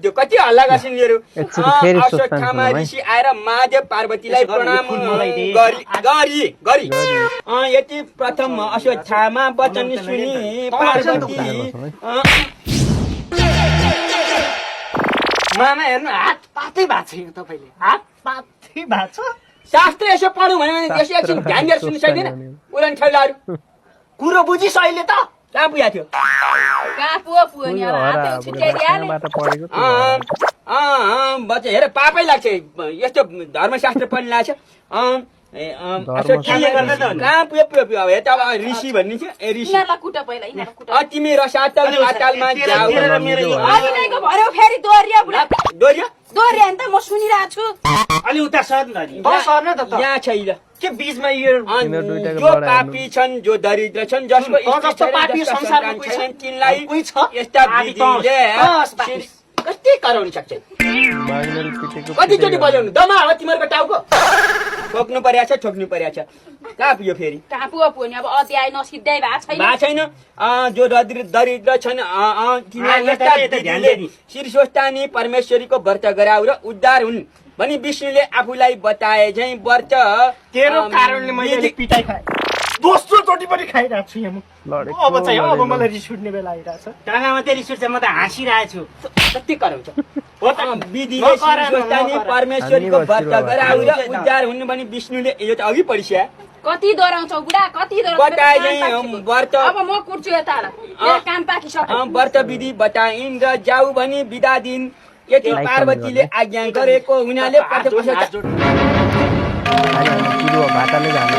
त्यो कति हल्ला गर्छन् लिएर एकचोटि फेरि सोच्नु अश्वत्थामा पर्छ है। ऋषि आएर महादेव पार्वतीलाई प्रणाम गरी यति प्रथम अश्वत्थामा वचन सुनि पार्वती मामा हेर्नु हात पातै भएको छैन तपाईँले हात पातै भएको छ शास्त्र यसो पढौँ भने यसो एकछिन ध्यान दिएर सुन्नु सक्दैन उलन खेल्दाहरू कुरो बुझिस अहिले त कहाँ पुगेको थियो कहाँ पुगो नि अब हात छुट्याइदियो कहाँबाट पढेको त्यो बच्चा हेर पापै लाग्छ यस्तो धर्मशास्त्र पढ्नु लाग्छ कहाँ पुग्यो अब यता अब ऋषि भन्ने थियो ए ऋषि यिनीहरूलाई कुट पहिला यिनीहरूलाई कुट तिमी रसातल पातालमा जाऊ अहिलेको भर्यो फेरि दोहोरियो बुढा दोहोरियो दोहोरियो नि त म सुनिरहेको छु अलि उता सर्नु त नि सर्नु त यहाँ छैन के बीचमा यो जो पापी छन् जो दरिद्र छन् जसको जस्तो पापी संसारमा कोही छैन तिनलाई कोही छ यस्ता विधिले कति कराउन सक्छ बाघले पिटेको कतिचोटि बजाउनु दमा हो तिमीहरूको टाउको ठोक्नु परेको छ ठोक्नु परेको छ कहाँ पुग्यो फेरि कहाँ पुगो नि अब अध्याय नसिद्ध्याइ भएको छैन छैन जो दरिद्र छन् तिनीलाई यस्ता विधिले शीर्षोत्थानी परमेश्वरीको व्रत गराउ र उद्धार हुन् भनी विष्णुले आफूलाई बताए झै व्रत तेरो कारणले मैले पिटाइ खाएँ दोस्रो चोटि पनि खाइरहेको छु यहाँ म अब चाहिँ अब मलाई रिस उठ्ने बेला आइरहेछ कहाँ मात्रै रिस उठ्छ म त हाँसिरहेको छु कति कराउँछ विधिले शीर्षोत्थानी परमेश्वरीको व्रत गराउ र उद्धार हुन् भनी विष्णुले यो त अघि पढिस्या कति दोहोऱ्याउँछौ बुढा कति बताए झै व्रत अब म कुट्छु यतालाई मेरो काम पाकिसक्यो व्रत विधि बताइन् र जाऊ भनी बिदा दिन यति पार्वतीले आज्ञा गरेको हुनाले भाटाले जानु